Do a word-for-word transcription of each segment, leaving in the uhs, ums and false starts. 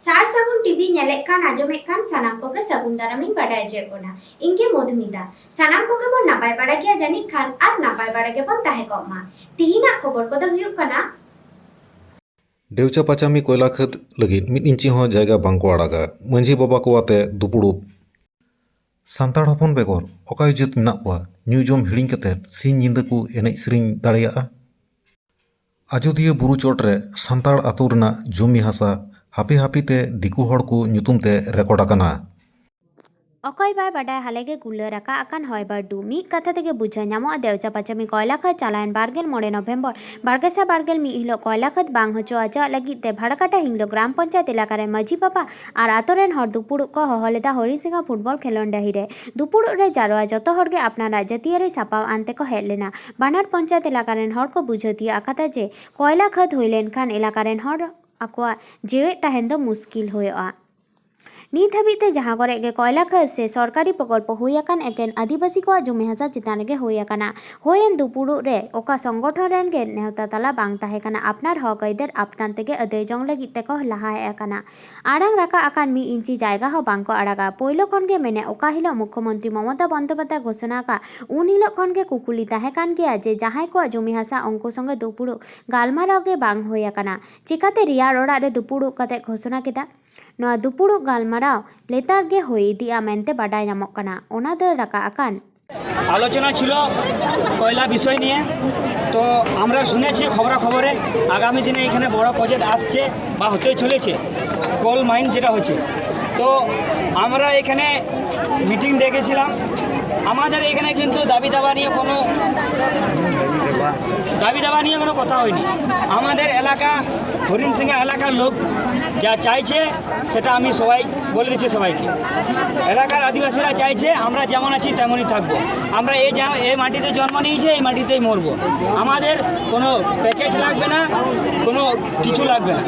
ᱥᱟᱨ ᱥᱟᱹᱜᱩᱱ ᱴᱤᱵᱷᱤ ᱧᱮᱞᱮᱫ ᱠᱟᱱ, ᱟᱸᱡᱚᱢᱮᱫ ᱠᱟᱱ ᱥᱟᱱᱟᱢ ᱠᱚᱜᱮ ᱥᱟᱹᱜᱩᱱ ᱫᱟᱨᱟᱢᱤᱧ ᱵᱟᱰᱟᱭ ᱦᱚᱪᱚᱭᱮᱫ ᱵᱚᱱᱟ᱾ ᱤᱧ ᱜᱮ ᱢᱚᱫᱷᱩᱢᱤᱛᱟ᱾ ᱥᱟᱱᱟᱢ ᱠᱚᱜᱮ ᱵᱚᱱ ᱱᱟᱯᱟᱭ ᱵᱟᱲᱟ ᱜᱮᱭᱟ ᱡᱟᱹᱱᱤᱡ ᱠᱷᱟᱱ, ᱟᱨ ᱱᱟᱯᱟᱭ ᱵᱟᱲᱟ ᱜᱮᱵᱚᱱ ᱛᱟᱦᱮᱸ ᱠᱚᱜ ᱢᱟ᱾ ᱛᱤᱦᱤᱧᱟᱜ ᱠᱷᱚᱵᱚᱨ ᱠᱚᱫᱚ ᱦᱩᱭᱩᱜ ᱠᱟᱱᱟ, ᱰᱮᱣᱪᱟ ᱯᱟᱪᱟᱢᱤ ᱠᱚᱭᱞᱟ ᱠᱷᱟᱹᱫ ᱞᱟᱹᱜᱤᱫ ᱢᱤᱫ ᱤᱧᱪᱤ ᱦᱚᱸ ᱡᱟᱭᱜᱟ ᱵᱟᱝᱠᱚ ᱟᱲᱟᱜᱟ, ᱢᱟᱹᱡᱷᱤ ᱵᱟᱵᱟ ᱠᱚ ᱟᱛᱮ ᱫᱩᱯᱩᱲᱩᱵ᱾ ᱥᱟᱱᱛᱟᱲ ᱦᱚᱯᱚᱱ ᱵᱮᱜᱚᱨ ᱚᱠᱟ ᱡᱟᱹᱛ ᱢᱮᱱᱟᱜ ᱠᱚᱣᱟ ᱧᱩ ᱡᱚᱢ ᱦᱤᱲᱤᱧ ᱠᱟᱛᱮ ᱥᱤᱧ ᱧᱤᱫᱟᱹ ᱠᱚ ᱮᱱᱮᱡ ᱥᱮᱨᱮᱧ ᱫᱟᱲᱮᱭᱟᱜᱼᱟ? ᱟᱡᱚᱫᱤᱭᱟᱹ ᱵᱩᱨᱩ ᱪᱚᱴ ᱨᱮ ᱥᱟᱱᱛᱟᱲ ᱟᱛᱳ ᱨᱮᱱᱟᱜ ᱡᱚᱢᱤ ᱦᱟᱥᱟ ᱦᱟᱯᱮ ᱦᱟᱯᱮ ᱛᱮ ᱫᱤᱠᱩ ᱦᱚᱲ ᱠᱚ ᱧᱩᱛᱩᱢ ᱛᱮ ᱨᱮᱠᱚᱨᱰ ᱟᱠᱟᱱᱟ᱾ ᱚᱠᱚᱭ ᱵᱟᱭ ᱵᱟᱰᱟᱭ ᱦᱟᱞᱮ ᱜᱮ ᱜᱩᱞᱟᱹ ᱨᱟᱠᱟᱵ ᱟᱠᱟᱱ ᱦᱚᱭ ᱵᱟᱹᱨᱰᱩ? ᱢᱤᱫ ᱠᱟᱛᱷᱟ ᱛᱮᱜᱮ ᱵᱩᱡᱷᱟᱹᱣ ᱧᱟᱢᱚᱜᱼᱟ, ᱫᱮᱣᱪᱟ ᱯᱟᱪᱟᱢᱤ ᱠᱚᱭᱞᱟ ᱠᱷᱟᱹᱫ ᱪᱟᱞᱟᱣᱮᱱ ᱵᱟᱨᱜᱮᱞ ᱢᱚᱬᱮ ᱱᱚᱵᱷᱮᱢᱵᱚᱨ ᱵᱟᱨᱜᱮᱥᱟᱭ ᱵᱟᱨᱜᱮᱞ ᱢᱤᱫ ᱦᱤᱞᱳᱜ ᱠᱚᱭᱞᱟ ᱠᱷᱟᱹᱫ ᱵᱟᱝ ᱦᱚᱪᱚ ᱟᱡᱟᱜ ᱞᱟᱹᱜᱤᱫ ᱛᱮ ᱵᱷᱟᱲᱠᱟᱴᱟ ᱦᱤᱝᱞᱳ ᱜᱨᱟᱢ ᱯᱚᱧᱪᱟᱭᱮᱛ ᱮᱞᱟᱠᱟ ᱨᱮ ᱢᱟᱹᱡᱷᱤ ᱵᱟᱵᱟ ᱟᱨ ᱟᱛᱳ ᱨᱮᱱ ᱦᱚᱲ ᱫᱩᱯᱩᱲᱩᱵ ᱠᱚ ᱦᱚᱦᱚ ᱞᱮᱫᱟ ᱦᱚᱨᱤᱱ ᱥᱤᱝᱦᱟ ᱯᱷᱩᱴᱵᱚᱞ ᱠᱷᱮᱞᱳᱱᱰ ᱰᱟᱹᱦᱤ ᱨᱮ᱾ ᱫᱩᱯᱩᱲᱩᱵ ᱨᱮ ᱡᱟᱨᱣᱟ ᱡᱚᱛᱚ ᱦᱚᱲ ᱜᱮ ᱟᱯᱱᱟᱨᱟᱜ ᱡᱟᱹᱛᱤᱭᱟᱹᱨᱤ ᱥᱟᱯᱟᱵ ᱟᱱ ᱛᱮᱠᱚ ᱦᱮᱡ ᱞᱮᱱᱟ᱾ ᱵᱟᱱᱟᱨ ᱯᱚᱧᱪᱟᱭᱮᱛ ᱮᱞᱟᱠᱟ ᱨᱮᱱ ᱦᱚᱲ ᱠᱚ ᱵᱩᱡᱷᱟᱹᱣ ᱛᱤᱭᱳᱜ ᱟᱠᱟᱫᱟ ᱡᱮ ᱠᱚᱭᱞᱟ ᱠᱷᱟᱹᱫ ᱦᱩᱭ ᱞᱮᱱᱠᱷᱟᱱ ᱮᱞᱟᱠᱟ ᱨᱮᱱ ᱦᱚᱲ ᱟᱠᱚᱣᱟᱜ ᱡᱮᱣᱮᱫ ᱛᱟᱦᱮᱱ ᱫᱚ ᱢᱩᱥᱠᱤᱞ ᱦᱩᱭᱩᱜᱼᱟ᱾ ᱱᱤᱛ ᱦᱟᱹᱵᱤᱡ ᱛᱮ ᱡᱟᱦᱟᱸ ᱠᱚᱨᱮ ᱜᱮ ᱠᱚᱭᱞᱟ ᱠᱷᱟᱹᱫ ᱥᱮ ᱥᱚᱨᱠᱟᱨᱤ ᱯᱨᱚᱠᱚᱞᱯᱚ ᱦᱩᱭ ᱟᱠᱟᱱ, ᱮᱠᱮᱱ ᱟᱹᱫᱤᱵᱟᱹᱥᱤ ᱠᱚᱣᱟᱜ ᱡᱚᱢᱤ ᱦᱟᱥᱟ ᱪᱮᱛᱟᱱ ᱨᱮᱜᱮ ᱦᱩᱭ ᱟᱠᱟᱱᱟ᱾ ᱦᱩᱭᱮᱱ ᱫᱩᱯᱩᱲᱩᱵ ᱨᱮ ᱚᱠᱟ ᱥᱚᱝᱜᱚᱴᱷᱚᱱ ᱨᱮᱱ ᱜᱮ ᱱᱮᱣᱛᱟ ᱛᱟᱞᱟ ᱵᱟᱝ ᱛᱟᱦᱮᱸ ᱠᱟᱱᱟ, ᱟᱯᱱᱟᱨ ᱦᱚᱠ ᱟᱹᱭᱫᱟᱹᱨ ᱟᱯᱱᱟᱨ ᱛᱮᱜᱮ ᱟᱹᱫᱟᱹᱭ ᱡᱚᱝ ᱞᱟᱹᱜᱤᱫ ᱛᱮᱠᱚ ᱞᱟᱦᱟ ᱦᱮᱡ ᱟᱠᱟᱱᱟ᱾ ᱟᱲᱟᱝ ᱨᱟᱠᱟᱵ ᱟᱠᱟᱱ ᱢᱤᱫ ᱤᱧᱪᱤ ᱡᱟᱭᱜᱟ ᱦᱚᱸ ᱵᱟᱝ ᱠᱚ ᱟᱲᱟᱜᱟ᱾ ᱯᱳᱭᱞᱳ ᱠᱷᱚᱱ ᱜᱮ ᱢᱮᱱᱮᱫ, ᱚᱠᱟ ᱦᱤᱞᱳᱜ ᱢᱩᱠᱷᱭᱚᱢᱚᱱᱛᱨᱤ ᱢᱚᱢᱚᱛᱟ ᱵᱚᱱᱫᱳᱯᱟᱫᱽᱫᱷᱟᱭ ᱜᱷᱳᱥᱚᱱᱟ ᱟᱠᱟᱫ, ᱩᱱ ᱦᱤᱞᱳᱜ ᱠᱷᱚᱱ ᱜᱮ ᱠᱩᱠᱞᱤ ᱛᱟᱦᱮᱸ ᱠᱟᱱ ᱜᱮᱭᱟ ᱡᱮ ᱡᱟᱦᱟᱸᱭ ᱠᱚᱣᱟᱜ ᱡᱚᱢᱤ ᱦᱟᱥᱟ, ᱩᱱᱠᱩ ᱥᱚᱸᱜᱮ ᱫᱩᱯᱩᱲᱩᱵ ᱜᱟᱞᱢᱟᱨᱟᱣ ᱜᱮ ᱵᱟᱝ ᱦᱩᱭ ᱟᱠᱟᱱᱟ᱾ ᱪᱤᱠᱟᱛᱮ ᱨᱮᱭᱟᱲ ᱚᱲᱟᱜ ᱨᱮ ᱫᱩᱯᱩᱲᱩᱵ ᱠᱟᱛᱮ ᱜᱷᱳᱥᱚᱱᱟ ᱠᱮᱫᱟ? ᱱᱚᱣᱟ ᱫᱩᱯᱩᱲᱩᱵ ᱜᱟᱞᱢᱟᱨᱟᱣ ᱞᱮᱛᱟᱲ ᱜᱮ ᱦᱩᱭ ᱤᱫᱤᱜᱼᱟ ᱢᱮᱱᱛᱮ ᱵᱟᱰᱟᱭ ᱧᱟᱢᱚᱜ ᱠᱟᱱᱟ᱾ ᱚᱱᱟ ᱫᱟᱹᱲ ᱨᱟᱠᱟᱵ ᱟᱠᱟᱱ ᱟলোᱪনা ছিল কয়লা বিষয় নিয়ে। তো আমরা শুনেছি খবরাখবরে আগামী দিনে এখানে বড় প্রজেক্ট আসছে বা হতে চলেছে, কোল মাইন যেটা হচ্ছে। তো আমরা এখানে মিটিং ডেকেছিলাম। আমাদের এখানে কিন্তু দাবি দাবা নিয়ে কোনো দাবি দাবা নিয়ে কোনো কথা হয়নি। আমাদের এলাকা, হরিণ সিংহা এলাকার লোক যা চাইছে, সেটা আমি সবাই বলে দিচ্ছি সবাইকে। এলাকার আদিবাসীরা চাইছে আমরা যেমন আছি তেমনই থাকবো। আমরা এই যা-, এই মাটিতে জন্ম নিয়েছি, এই মাটিতেই মরবো। আমাদের কোনো প্যাকেজ লাগবে না, কোনো কিছু লাগবে না,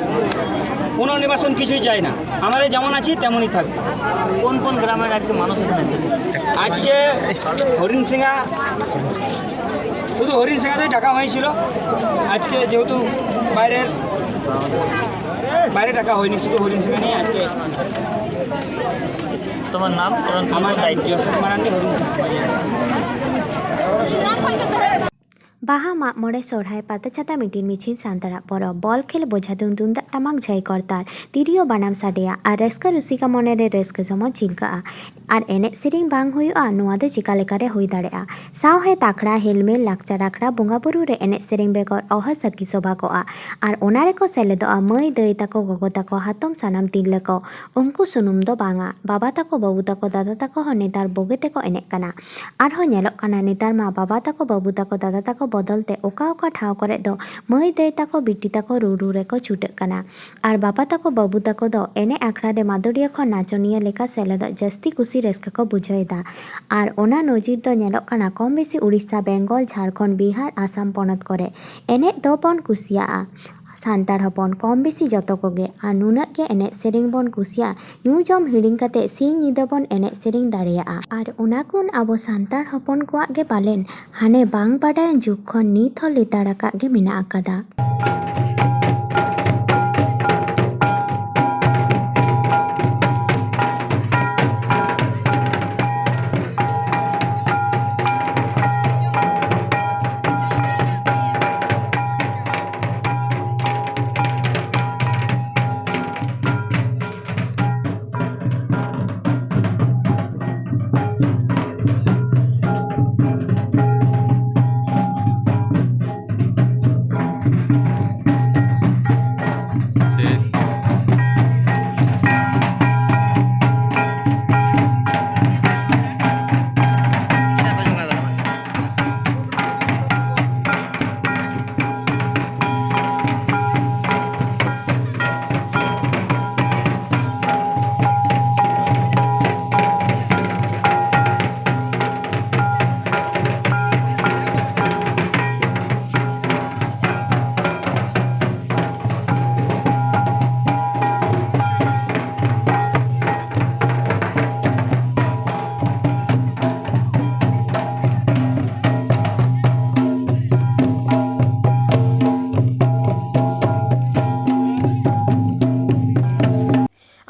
পুনর্নিবাসন কিছুই চাই না। আমরা যেমন আছি তেমনই থাকবো। কোন কোন গ্রামের আজকে মানুষ এখানে এসেছে? আজকে হরিণ সিংহা, শুধু হরিণ সেখানে ডাকা হয়েছিল। আজকে যেহেতু বাইরের বাইরে ডাকা হয়নি, শুধু হরিণ সেখানে আজকে। তোমার নাম এবং তোমার আমার নাম দায়িত্ব? জোসেফ মারান্ডি, হরিণ সেখানে। ᱵᱟᱦᱟ, ᱢᱟᱜ ᱢᱚᱬᱮ, ᱥᱚᱨᱦᱟᱭ, ᱯᱟᱛᱟ ᱪᱷᱟᱛᱟ, ᱢᱤᱴᱤᱱ ᱢᱤᱪᱷᱤᱞ, ᱥᱟᱱᱛᱟᱲᱟᱜ ᱯᱚᱨᱚᱵᱽ, ᱵᱚᱞ ᱠᱷᱮᱞ, ᱵᱚᱡᱷᱟ ᱛᱩᱧ, ᱛᱩᱢᱫᱟᱜ ᱴᱟᱢᱟᱠ, ᱡᱷᱟᱹᱭ ᱠᱚᱨᱛᱟᱞ, ᱛᱤᱨᱭᱳ ᱵᱟᱱᱟᱢ ᱥᱟᱰᱮᱭᱟ ᱟᱨ ᱨᱟᱹᱥᱠᱟᱹ ᱨᱩᱥᱤᱠᱟ ᱢᱚᱱᱮᱨᱮ ᱨᱟᱹᱥᱠᱟᱹ ᱡᱚᱢᱚᱪ ᱡᱷᱤᱞᱠᱟᱹᱜᱼᱟ᱾ ᱟᱨ ᱮᱱᱮᱡ ᱥᱮᱨᱮᱧ ᱵᱟᱝ ᱦᱩᱭᱩᱜᱼᱟ, ᱱᱚᱣᱟ ᱫᱚ ᱪᱮᱠᱟ ᱞᱮᱠᱟᱨᱮ ᱦᱩᱭ ᱫᱟᱲᱮᱭᱟᱜᱼᱟ? ᱥᱟᱶᱦᱮᱫ ᱟᱠᱷᱲᱟ, ᱦᱮᱞᱢᱮᱞ, ᱞᱟᱠᱪᱟᱨ ᱟᱠᱷᱲᱟ, ᱵᱚᱸᱜᱟ ᱵᱩᱨᱩ ᱨᱮ ᱮᱱᱮᱡ ᱥᱮᱨᱮᱧ ᱵᱮᱜᱚᱨ ᱚᱦᱚ ᱥᱟᱹᱠᱷᱤ ᱥᱚᱵᱷᱟ ᱠᱚᱜᱼᱟ᱾ ᱟᱨ ᱚᱱᱟ ᱨᱮᱠᱚ ᱥᱮᱞᱮᱫᱚᱜᱼᱟ ᱢᱟᱹᱭ, ᱫᱟᱹᱭ ᱛᱟᱠᱚ, ᱜᱚᱜᱚ ᱛᱟᱠᱚ, ᱦᱟᱛᱚᱢ, ᱥᱟᱱᱟᱢ ᱛᱤᱨᱞᱟᱹ ᱠᱚ᱾ ᱩᱱᱠᱩ ᱥᱩᱱᱩᱢ ᱫᱚ ᱵᱟᱝᱟ, ᱵᱟᱵᱟ ᱛᱟᱠᱚ, ᱵᱟᱹᱵᱩ ᱛᱟᱠᱚ, ᱫᱟᱫᱟ ᱛᱟᱠᱚ ᱦᱚᱸ ᱱᱮᱛᱟᱨ ᱵᱳᱜᱮ ᱛᱮᱠᱚ ᱮᱱᱮᱡ ᱠᱟᱱᱟ᱾ ᱟᱨᱦᱚᱸ ᱧᱮᱞᱚᱜ ᱠᱟᱱᱟ, ᱱᱮᱛᱟᱨ ᱢᱟ ᱵᱟᱵᱟ ᱛᱟᱠᱚ, ᱵᱟᱹᱵᱩ ᱛᱟᱠᱚ, ᱫᱟᱫᱟ ᱛᱟᱠᱚ ᱵᱚᱫᱚᱞ ᱛᱮ ᱚᱠᱟ ᱚᱠᱟ ᱴᱷᱟᱶ ᱠᱚᱨᱮ ᱫᱚ ᱢᱟᱹᱭ, ᱫᱟᱹᱭ ᱛᱟᱠᱚ, ᱵᱤᱴᱤ ᱛᱟᱠᱚ ᱨᱩ ᱨᱩ ᱨᱮᱠᱚ ᱪᱷᱩᱴᱟᱹᱜ ᱠᱟᱱᱟ᱾ ᱟᱨ ᱵᱟᱵᱟ ᱛᱟᱠᱚ, ᱵᱟᱹᱵᱩ ᱛᱟᱠᱚ ᱫᱚ ᱮᱱᱮᱡ ᱟᱠᱷᱲᱟ ᱨᱮ ᱢᱟᱫᱚᱲᱤᱭᱟᱹ ᱠᱷᱚᱱ ᱱᱟᱪᱚᱱᱤᱭᱟᱹ ᱞᱮᱠᱟ ᱥᱮᱞᱮᱫᱚᱜ ᱡᱟᱹᱥᱛᱤ ᱠᱩᱥᱤ ᱨᱟᱹᱥᱠᱟᱹ ᱠᱚ ᱵᱩᱡᱷᱟᱹᱣ ᱮᱫᱟ᱾ ᱟᱨ ᱚᱱᱟ ᱱᱚᱡᱤᱨ ᱫᱚ ᱧᱮᱞᱚᱜ ᱠᱟᱱᱟ ᱠᱚᱢ ᱵᱮᱥᱤ ᱩᱲᱤᱥᱥᱟ, ᱵᱮᱝᱜᱚᱞ, ᱡᱷᱟᱲᱠᱷᱚᱸᱰ, ᱵᱤᱦᱟᱨ, ᱟᱥᱟᱢ ᱯᱚᱱᱚᱛ ᱠᱚᱨᱮ᱾ ᱮᱱᱮᱡ ᱫᱚ ᱵᱚᱱ ᱠᱩᱥᱤᱭᱟᱜᱼᱟ ᱥᱟᱱᱛᱟᱲ ᱦᱚᱯᱚᱱ ᱠᱚᱢ ᱵᱮᱥᱤ ᱡᱚᱛᱚ ᱠᱚᱜᱮ, ᱟᱨ ᱱᱩᱱᱟᱹᱜ ᱜᱮ ᱮᱱᱮᱡ ᱥᱮᱨᱮᱧ ᱵᱚᱱ ᱠᱩᱥᱤᱭᱟᱜᱼᱟ᱾ ᱧᱩ ᱡᱚᱢ ᱦᱤᱲᱤᱧ ᱠᱟᱛᱮ ᱥᱤᱧ ᱧᱤᱫᱟᱹ ᱵᱚᱱ ᱮᱱᱮᱡ ᱥᱮᱨᱮᱧ ᱫᱟᱲᱮᱭᱟᱜᱼᱟ᱾ ᱟᱨ ᱚᱱᱟ ᱜᱩᱱ ᱟᱵᱚ ᱥᱟᱱᱛᱟᱲ ᱦᱚᱯᱚᱱ ᱠᱚᱣᱟᱜ ᱜᱮ ᱯᱟᱞᱮᱱ ᱦᱟᱱᱮ ᱵᱟᱝ ᱵᱟᱰᱟᱭᱟᱱ ᱡᱩᱜᱽ ᱠᱷᱚᱱ ᱱᱤᱛ ᱦᱚᱸ ᱞᱮᱛᱟᱲ ᱟᱠᱟᱫ ᱜᱮ ᱢᱮᱱᱟᱜ ᱟᱠᱟᱫᱟ᱾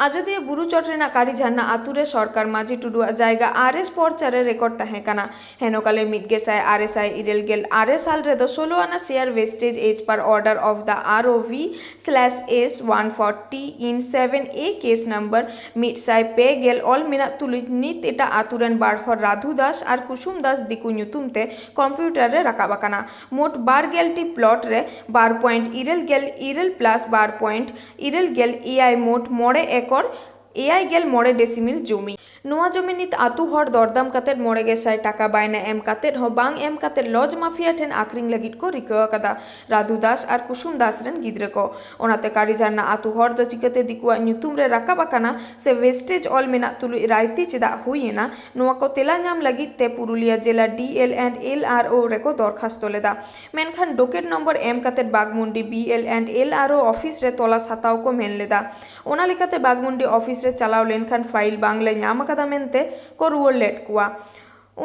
ᱟᱡᱚᱫᱤᱭᱟᱹ ᱵᱩᱨᱩ ᱪᱚᱴ ᱨᱮᱱᱟᱜ ᱠᱟᱲᱤᱡᱷᱟᱨᱱᱟ ᱟᱹᱛᱩ ᱨᱮ ᱥᱚᱨᱠᱟᱨ ᱢᱟᱹᱡᱷᱤ ᱴᱩᱰᱩᱣᱟᱜ ᱡᱟᱭᱜᱟ ᱟᱨ ᱮᱥ ᱯᱚᱨᱪᱟ ᱨᱮ ᱨᱮᱠᱚᱨᱰ ᱛᱟᱦᱮᱸ ᱠᱟᱱᱟ᱾ ᱦᱮᱱᱚᱠᱟᱞᱮ ᱢᱤᱫ ᱜᱮᱥᱟᱭ ᱟᱨᱮ ᱥᱟᱭ ᱤᱨᱟᱹᱞ ᱜᱮᱞ ᱟᱨᱮ ᱥᱟᱞ ᱨᱮᱫᱚ ᱥᱳᱞᱳ ᱟᱱᱟ share wastage as per order of the R O V slash S one forty in seven A case number ᱢᱤᱫ ᱥᱟᱭ ᱯᱮ ᱜᱮᱞ ᱚᱞ ᱢᱮᱱᱟᱜ ᱛᱩᱞᱩᱡ ᱱᱤᱛ ᱮᱴᱟᱜ ᱟᱹᱛᱩ ᱨᱮᱱ ᱵᱟᱨ ᱦᱚᱲ ᱨᱟᱫᱷᱩ ᱫᱟᱥ ᱟᱨ ᱠᱩᱥᱩᱢ ᱫᱟᱥ ᱫᱤᱠᱩ ᱧᱩᱛᱩᱢ ᱛᱮ ᱠᱚᱢᱯᱤᱭᱩᱴᱟᱨ ᱨᱮ ᱨᱟᱠᱟᱵ ᱟᱠᱟᱱᱟ᱾ ᱢᱳᱴ ᱵᱟᱨ ᱜᱮᱞ ᱴᱤ ᱯᱞᱚᱴ ᱨᱮ ᱵᱟᱨ ᱯᱚᱭᱮᱱᱴ ᱤᱨᱟᱹᱞ ᱜᱮᱞ ᱤᱨᱟᱹᱞ ᱯᱞᱟᱥ ᱵᱟᱨ ᱯᱚᱭᱮᱱᱴ ᱤᱨᱟᱹᱞ ᱜᱮᱞ ᱮᱭᱟᱭ, ᱢᱳᱴ ᱢᱚᱬᱮ ᱮᱠᱚᱨ ᱮᱭᱟᱭ ᱜᱮᱞ ᱢᱚᱬᱮ ᱰᱮᱥᱤᱢᱤᱞ ᱡᱚᱢᱤ᱾ ᱱᱚᱣᱟ ᱡᱚᱢᱤ ᱱᱤᱛ ᱟᱹᱛᱩ ᱦᱚᱲ ᱫᱚᱨᱫᱟᱢ ᱠᱟᱛᱮᱫ ᱢᱚᱬᱮ ᱜᱮᱥᱟᱭ ᱴᱟᱠᱟ ᱵᱟᱭᱱᱟ ᱮᱢ ᱠᱟᱛᱮᱫ ᱦᱚᱸ ᱵᱟᱝ ᱮᱢ ᱠᱟᱛᱮᱫ ᱞᱚᱡᱽ ᱢᱟᱯᱷᱤᱭᱟ ᱴᱷᱮᱱ ᱟᱠᱷᱨᱤᱧ ᱞᱟᱹᱜᱤᱫ ᱠᱚ ᱨᱤᱠᱟᱹ ᱟᱠᱟᱫᱟ᱾ ᱨᱟᱫᱷᱩ ᱫᱟᱥ ᱟᱨ ᱠᱩᱥᱩᱢ ᱫᱟᱥ ᱨᱮᱱ ᱜᱤᱫᱽᱨᱟᱹ ᱠᱚ᱾ ᱚᱱᱟᱛᱮ ᱠᱟᱲᱤᱡᱷᱟᱨᱱᱟ ᱟᱹᱛᱩ ᱦᱚᱲ ᱫᱚ ᱪᱤᱠᱟᱹᱛᱮ ᱫᱤᱠᱩᱣᱟᱜ ᱧᱩᱛᱩᱢ ᱨᱮ ᱨᱟᱠᱟᱵ ᱟᱠᱟᱱᱟ ᱥᱮ ᱣᱮᱥᱴᱮᱡᱽ ᱚᱞ ᱢᱮᱱᱟᱜ ᱛᱩᱞᱩᱡ ᱨᱟᱭᱛᱤ ᱪᱮᱫᱟᱜ ᱦᱩᱭ ᱮᱱᱟ, ᱱᱚᱣᱟ ᱠᱚ ᱛᱮᱞᱟ ᱧᱟᱢ ᱞᱟᱹᱜᱤᱫ ᱛᱮ ᱯᱩᱨᱩᱞᱤᱭᱟ ᱡᱮᱞᱟ D L and L R O ᱨᱮᱠᱚ ᱫᱚᱨᱠᱷᱟᱥᱛᱚ ᱞᱮᱫᱟ᱾ ᱢᱮᱱᱠᱷᱟᱱ ᱰᱚᱠᱮᱴ ᱱᱚᱢᱵᱚᱨ ᱮᱢ ᱠᱟᱛᱮᱫ Bagmundi B L and L R O office ᱨᱮ ᱛᱚᱞᱟᱥ ᱦᱟᱛᱟᱣ ᱠᱚ ᱢᱮᱱ ᱞᱮᱫᱟ᱾ ᱚᱱᱟ ᱞᱮᱠᱟᱛᱮ ᱵᱟᱜᱽᱢᱩᱱᱰᱤ ᱚᱯᱷᱤᱥ ᱨᱮ ᱪᱟᱞᱟᱣ ᱞᱮᱱᱠᱷᱟᱱ ᱯᱷᱟᱭᱤᱞ ᱵᱟᱝ ᱞᱮ ᱧᱟᱢ ᱟᱠᱟᱫᱟ ᱢᱮᱱᱛᱮ ᱠᱚ ᱨᱩᱣᱟᱹᱲ ᱞᱮᱫ ᱠᱚᱣᱟ᱾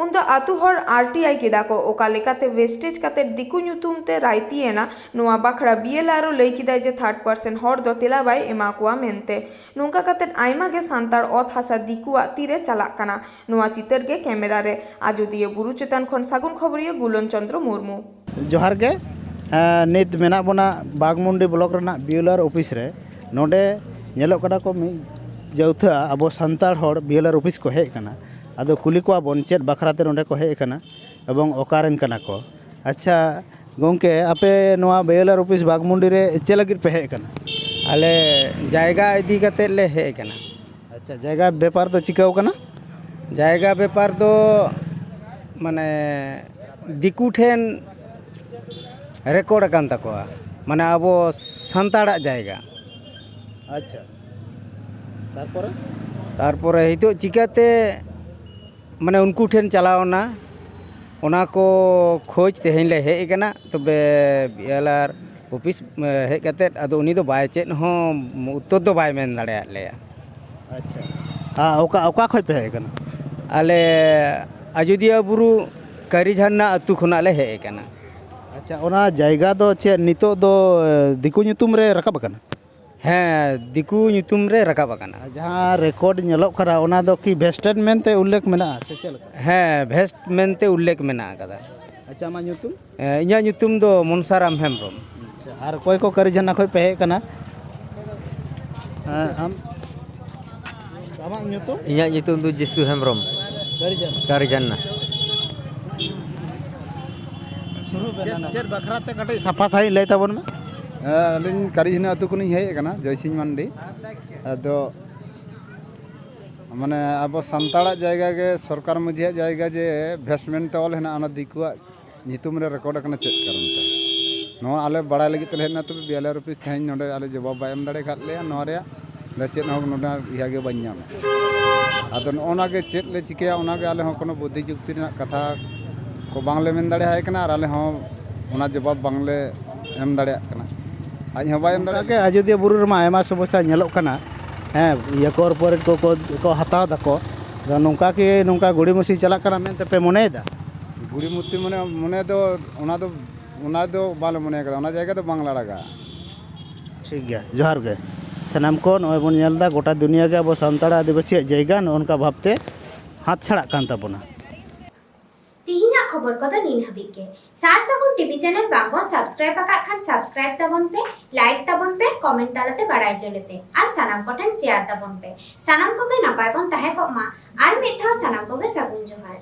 ᱩᱱᱫᱚ ᱟᱹᱛᱩ ᱦᱚᱲ ᱟᱨ ᱴᱤ ᱟᱭ ᱠᱮᱫᱟ ᱠᱚ, ᱚᱠᱟ ᱞᱮᱠᱟᱛᱮ ᱣᱮᱥᱴᱮᱡᱽ ᱠᱟᱛᱮ ᱫᱤᱠᱩ ᱧᱩᱛᱩᱢ ᱛᱮ ᱨᱟᱭᱛᱤ ᱮᱱᱟ, ᱱᱚᱣᱟ ᱵᱟᱠᱷᱨᱟ ᱵᱤ ᱮᱞ ᱟᱨ ᱳ ᱞᱟᱹᱭ ᱠᱮᱫᱟᱭ ᱡᱮ ᱛᱷᱟᱨᱰ ᱯᱟᱨᱥᱮᱱ ᱦᱚᱲ ᱫᱚ ᱛᱮᱞᱟ ᱵᱟᱭ ᱮᱢᱟ ᱠᱚᱣᱟ ᱢᱮᱱᱛᱮ᱾ ᱱᱚᱝᱠᱟ ᱠᱟᱛᱮ ᱟᱭᱢᱟ ᱜᱮ ᱥᱟᱱᱛᱟᱲ ᱚᱛ ᱦᱟᱥᱟ ᱫᱤᱠᱩᱣᱟᱜ ᱛᱤᱨᱮ ᱪᱟᱞᱟᱜ ᱠᱟᱱᱟ᱾ ᱱᱚᱣᱟ ᱪᱤᱛᱟᱹᱨ ᱜᱮ ᱠᱮᱢᱮᱨᱟ ᱨᱮ᱾ ᱟᱡᱚᱫᱤᱭᱟᱹ ᱵᱩᱨᱩ ᱪᱮᱛᱟᱱ ᱠᱷᱚᱱ ᱥᱟᱹᱜᱩᱱ ᱠᱷᱚᱵᱚᱨᱤᱭᱟᱹ ᱜᱩᱞᱚᱱ ᱪᱚᱸᱫᱽᱨᱚ ᱢᱩᱨᱢᱩ᱾ ᱡᱚᱦᱟᱨ ᱜᱮ᱾ ᱮᱸ, ᱱᱤᱛ ᱢᱮᱱᱟᱜ ᱵᱚᱱᱟ ᱵᱟᱜᱽᱢᱩᱱᱰᱤ ᱵᱞᱚᱠ ᱨᱮᱱᱟᱜ ᱵᱤ ᱮᱞ ᱟᱨ ᱚᱯᱷᱤᱥ ᱨᱮ᱾ ᱱᱚᱰᱮ ᱧᱮᱞᱚᱜ ᱠᱟᱱᱟ ᱠᱚ ᱢᱤᱫ ᱡᱟᱹᱣᱛᱷᱟᱹ ᱟᱵᱚ ᱥᱟᱱᱛᱟᱲ ᱦᱚᱲ ᱵᱤ ᱮᱞ ᱟᱨ ᱚᱯᱷᱤᱥ ᱠᱚ ᱦᱮᱡ ᱟᱠᱟᱱᱟ᱾ ᱟᱫᱚ ᱠᱩᱞᱤ ᱠᱚᱣᱟ ᱵᱚᱱ ᱪᱮᱫ ᱵᱟᱠᱷᱨᱟ ᱛᱮ ᱱᱚᱰᱮ ᱠᱚ ᱦᱮᱡ ᱟᱠᱟᱱᱟ ᱮᱵᱚᱝ ᱚᱠᱟ ᱨᱮᱱ ᱠᱟᱱᱟ ᱠᱚ᱾ ᱟᱪᱪᱷᱟ ᱜᱚᱢᱠᱮ, ᱟᱯᱮ ᱱᱚᱣᱟ ᱵᱤ ᱮᱞ ᱟᱨ ᱚᱯᱷᱤᱥ ᱵᱟᱜᱽᱢᱩᱱᱰᱤ ᱨᱮ ᱪᱮᱫ ᱞᱟᱹᱜᱤᱫ ᱯᱮ ᱦᱮᱡ ᱟᱠᱟᱱᱟ? ᱟᱞᱮ ᱡᱟᱭᱜᱟ ᱤᱫᱤ ᱠᱟᱛᱮᱫ ᱞᱮ ᱦᱮᱡ ᱟᱠᱟᱱᱟ᱾ ᱟᱪᱪᱷᱟ, ᱡᱟᱭᱜᱟ ᱵᱮᱯᱟᱨ ᱫᱚ ᱪᱤᱠᱟᱹᱣ ᱠᱟᱱᱟ? ᱡᱟᱭᱜᱟ ᱵᱮᱯᱟᱨ ᱫᱚ ᱢᱟᱱᱮ ᱫᱤᱠᱩ ᱴᱷᱮᱱ ᱨᱮᱠᱚᱨᱰ ᱟᱠᱟᱱ ᱛᱟᱠᱚᱣᱟ, ᱢᱟᱱᱮ ᱟᱵᱚ ᱥᱟᱱᱛᱟᱲᱟᱜ ᱡᱟᱭᱜᱟ᱾ ᱟᱪᱪᱷᱟ, ᱛᱟᱨᱯᱚᱨᱮ? ᱛᱟᱨᱯᱚᱨᱮ ᱱᱤᱛᱚᱜ ᱪᱤᱠᱟᱹᱛᱮ ᱢᱟᱱᱮ ᱩᱱᱠᱩ ᱴᱷᱮᱱ ᱪᱟᱞᱟᱣ ᱮᱱᱟ, ᱚᱱᱟ ᱠᱚ ᱠᱷᱳᱡᱽ ᱛᱮᱦᱮᱧ ᱞᱮ ᱦᱮᱡ ᱟᱠᱟᱱᱟ᱾ ᱛᱚᱵᱮ ᱵᱤ ᱮᱞ ᱟᱨ ᱚᱯᱷᱤᱥ, ᱮ, ᱦᱮᱡ ᱠᱟᱛᱮᱫ ᱟᱫᱚ ᱩᱱᱤ ᱫᱚ ᱵᱟᱭ ᱪᱮᱫ ᱦᱚᱸ ᱩᱛᱛᱚᱨ ᱫᱚ ᱵᱟᱭ ᱢᱮᱱ ᱫᱟᱲᱮᱭᱟᱫ ᱞᱮᱭᱟ᱾ ᱟᱪᱪᱷᱟ, ᱟᱨ ᱚᱠᱟ, ᱚᱠᱟ ᱠᱷᱚᱡ ᱯᱮ ᱦᱮᱡ ᱟᱠᱟᱱᱟ? ᱟᱞᱮ ᱟᱡᱳᱫᱤᱭᱟᱹ ᱵᱩᱨᱩ ᱠᱟᱹᱨᱤ ᱡᱷᱟᱨᱱᱟ ᱟᱹᱛᱩ ᱠᱷᱚᱱᱟᱜ ᱞᱮ ᱦᱮᱡ ᱟᱠᱟᱱᱟ᱾ ᱟᱪᱪᱷᱟ, ᱚᱱᱟ ᱡᱟᱭᱜᱟ ᱫᱚ ᱪᱮᱫ ᱱᱤᱛᱚᱜ ᱫᱚ, ᱮ, ᱫᱤᱠᱩ ᱧᱩᱛᱩᱢ ᱨᱮ ᱨᱟᱠᱟᱵ ᱟᱠᱟᱱᱟ? ᱦᱮᱸ, ᱫᱤᱠᱩ ᱧᱩᱛᱩᱢ ᱨᱮ ᱨᱟᱠᱟᱵ ᱟᱠᱟᱱᱟ᱾ ᱟᱨ ᱡᱟᱦᱟᱸ ᱨᱮᱠᱚᱨᱰ ᱧᱮᱞᱚᱜ ᱠᱟᱱᱟ, ᱚᱱᱟ ᱫᱚ ᱠᱤ ᱵᱷᱮᱥᱴᱮᱰ ᱢᱮᱱᱛᱮ ᱩᱞᱞᱮᱠᱷ ᱢᱮᱱᱟᱜᱼᱟ ᱥᱮ ᱪᱮᱫ ᱞᱮᱠᱟ? ᱦᱮᱸ, ᱵᱷᱮᱥᱴ ᱢᱮᱱᱛᱮ ᱩᱞᱞᱮᱠᱷ ᱢᱮᱱᱟᱜ ᱟᱠᱟᱫᱟ᱾ ᱟᱪᱪᱷᱟ, ᱟᱢᱟᱜ ᱧᱩᱛᱩᱢ? ᱮᱸ, ᱤᱧᱟᱹᱜ ᱧᱩᱛᱩᱢ ᱫᱚ ᱢᱚᱱᱥᱟᱨᱟᱢ ᱦᱮᱢᱵᱨᱚᱢ᱾ ᱟᱪᱪᱷᱟ, ᱟᱨ ᱚᱠᱚᱭ ᱠᱚ ᱠᱟᱹᱨᱤᱡᱷᱟᱱᱟ ᱠᱷᱚᱱ ᱯᱮ ᱦᱮᱡ ᱟᱠᱟᱱᱟ? ᱦᱮᱸ, ᱟᱢ, ᱟᱢᱟᱜ ᱧᱩᱛᱩᱢ? ᱤᱧᱟᱹᱜ ᱧᱩᱛᱩᱢ ᱫᱚ ᱡᱤᱥᱩ ᱦᱮᱢᱵᱨᱚᱢ᱾ ᱠᱟᱹᱨᱤᱡᱷᱟᱱᱟ᱾ ᱠᱟᱹᱨᱤᱡᱷᱟᱱᱟ᱾ ᱪᱮᱫ, ᱪᱮᱫ ᱵᱟᱠᱷᱨᱟ ᱛᱮ ᱠᱟᱹᱴᱤᱡ ᱥᱟᱯᱷᱟ ᱥᱟᱺᱦᱤᱡ ᱞᱟᱹᱭ ᱛᱟᱵᱚᱱ ᱢᱮ? ᱦᱮᱸ, ᱟᱹᱞᱤᱧ ᱠᱟᱹᱨᱤᱡᱷᱟᱱᱟ ᱟᱹᱛᱩ ᱠᱷᱚᱱᱤᱧ ᱦᱮᱡ ᱟᱠᱟᱱᱟ, ᱡᱚᱭᱥᱤᱝ ᱢᱟᱱᱰᱤ᱾ ᱟᱫᱚ ᱢᱟᱱᱮ ᱟᱵᱚ ᱥᱟᱱᱛᱟᱲᱟᱜ ᱡᱟᱭᱜᱟ ᱜᱮ, ᱥᱚᱨᱠᱟᱨ ᱢᱟᱹᱡᱷᱤᱭᱟᱜ ᱡᱟᱭᱜᱟ ᱡᱮ ᱵᱷᱮᱥᱴᱢᱮᱱᱴ ᱛᱮ ᱚᱞ ᱦᱮᱱᱟᱜᱼᱟ, ᱚᱱᱟ ᱫᱤᱠᱩᱣᱟᱜ ᱧᱩᱛᱩᱢ ᱨᱮ ᱨᱮᱠᱚᱨᱰ ᱟᱠᱟᱱᱟ ᱪᱮᱫ ᱠᱟᱨᱚᱱ ᱛᱮ? ᱱᱚᱣᱟ ᱟᱞᱮ ᱵᱟᱲᱟᱭ ᱞᱟᱹᱜᱤᱫ ᱛᱮᱞᱮ ᱦᱮᱡ ᱮᱱᱟ, ᱛᱚᱵᱮ ᱵᱤ ᱮᱞ ᱟᱨ ᱚᱯᱷᱤᱥ ᱛᱮᱦᱮᱧ ᱱᱚᱰᱮ ᱟᱞᱮ ᱡᱚᱵᱟᱵ ᱵᱟᱭ ᱮᱢ ᱫᱟᱲᱮ ᱟᱠᱟᱫ ᱞᱮᱭᱟ ᱱᱚᱣᱟ ᱨᱮᱭᱟᱜ᱾ ᱟᱫᱚ ᱪᱮᱫ ᱦᱚᱸ ᱱᱚᱰᱮ ᱤᱭᱟᱹ ᱜᱮ ᱵᱟᱹᱧ ᱧᱟᱢ ᱮᱫᱟ᱾ ᱟᱫᱚ ᱱᱚᱜᱼᱚ ᱱᱟ ᱜᱮ ᱪᱮᱫ ᱞᱮ ᱪᱤᱠᱟᱹᱭᱟ, ᱚᱱᱟ ᱜᱮ ᱟᱞᱮ ᱦᱚᱸ ᱠᱳᱱᱳ ᱵᱩᱫᱽᱫᱷᱤ ᱡᱩᱠᱛᱤ ᱨᱮᱱᱟᱜ ᱠᱟᱛᱷᱟ ᱠᱚ ᱵᱟᱝᱞᱮ ᱢᱮᱱ ᱫᱟᱲᱮᱭᱟᱭ ᱠᱟᱱᱟ, ᱟᱨ ᱟᱞᱮ ᱦᱚᱸ ᱚᱱᱟ ᱡᱚᱵᱟᱵ ᱵᱟᱝᱞᱮ ᱮᱢ ᱫᱟᱲᱮᱭᱟᱜ ᱠᱟᱱᱟ᱾ ᱟᱡ ᱦᱚᱸ ᱵᱟᱭ ᱮᱢ ᱫᱟᱲᱮᱭᱟᱜ ᱚᱱᱠᱟᱜᱮ ᱠᱟᱱᱟ᱾ ᱟᱡᱚᱫᱤᱭᱟᱹ ᱵᱩᱨᱩ ᱨᱮᱢᱟ ᱟᱭᱢᱟ ᱥᱚᱢᱚᱥᱥᱟ ᱧᱮᱞᱚᱜ ᱠᱟᱱᱟ᱾ ᱦᱮᱸ, ᱤᱭᱟᱹ, ᱠᱚᱨᱯᱳᱨᱮᱴ ᱠᱚ, ᱠᱚ, ᱠᱚ ᱦᱟᱛᱟᱣ ᱫᱟᱠᱚ᱾ ᱟᱫᱚ ᱱᱚᱝᱠᱟ ᱠᱤ ᱱᱚᱝᱠᱟ ᱜᱩᱲᱤᱢᱩᱥᱤ ᱪᱟᱞᱟᱜ ᱠᱟᱱᱟ ᱢᱮᱱᱛᱮ ᱯᱮ ᱢᱚᱱᱮᱭᱮᱫᱟ? ᱜᱩᱲᱤᱢᱩᱛᱤ ᱢᱚᱱᱮ, ᱢᱚᱱᱮ ᱫᱚ, ᱚᱱᱟ ᱫᱚ, ᱚᱱᱟ ᱫᱚ ᱵᱟᱞᱮ ᱢᱚᱱᱮ ᱠᱟᱫᱟ, ᱚᱱᱟ ᱡᱟᱭᱜᱟ ᱫᱚ ᱵᱟᱝ ᱞᱮ ᱟᱲᱟᱜᱟ᱾ ᱴᱷᱤᱠ ᱜᱮᱭᱟ, ᱡᱚᱦᱟᱨ ᱜᱮ᱾ ᱥᱟᱱᱟᱢ ᱠᱚ ᱱᱚᱜᱼᱚᱭ ᱵᱚᱱ ᱧᱮᱞ ᱮᱫᱟ, ᱜᱚᱴᱟ ᱫᱩᱱᱤᱭᱟᱹ ᱜᱮ ᱟᱵᱚ ᱥᱟᱱᱛᱟᱲ ᱟᱹᱫᱤᱵᱟᱹᱥᱤᱭᱟᱜ ᱡᱟᱭᱜᱟ ᱱᱚᱜᱼᱚ ᱱᱚᱝᱠᱟ ᱵᱷᱟᱵᱽᱛᱮ ᱦᱟᱛ ᱪᱷᱟᱲᱟᱜ ᱠᱟᱱ ᱛᱟᱵᱚᱱᱟ᱾ ᱛᱤᱦᱤᱧᱟᱜ ᱠᱷᱚᱵᱚᱨ ᱠᱚᱫᱚ ᱱᱤᱱ ᱦᱟᱹᱵᱤᱡ ᱜᱮ᱾ ᱥᱟᱨ ᱥᱟᱹᱜᱩᱱ ᱴᱤᱵᱷᱤ ᱪᱮᱱᱮᱞ ᱵᱟᱝ ᱵᱚᱱ ᱥᱟᱵᱥᱠᱨᱟᱭᱤᱵ ᱟᱠᱟᱫ ᱠᱷᱟᱱ ᱥᱟᱵᱥᱠᱨᱟᱭᱤᱵ ᱛᱟᱵᱚᱱ ᱯᱮ, ᱞᱟᱭᱤᱠ ᱛᱟᱵᱚᱱ ᱯᱮ, ᱠᱚᱢᱮᱱᱴ ᱛᱟᱞᱟᱛᱮ ᱵᱟᱲᱟᱭ ᱦᱚᱪᱚ ᱞᱮᱯᱮ ᱟᱨ ᱥᱟᱱᱟᱢ ᱠᱚᱴᱷᱮᱱ ᱥᱮᱭᱟᱨ ᱛᱟᱵᱚᱱ ᱯᱮ᱾ ᱥᱟᱱᱟᱢ ᱠᱚᱜᱮ ᱱᱟᱯᱟᱭ ᱵᱚᱱ ᱛᱟᱦᱮᱸ ᱠᱚᱜ ᱢᱟ᱾ ᱟᱨ ᱢᱤᱫ ᱫᱷᱟᱣ ᱥᱟᱱᱟᱢ ᱠᱚᱜᱮ ᱥᱟᱹᱜᱩᱱ ᱡᱚᱦᱟᱨ᱾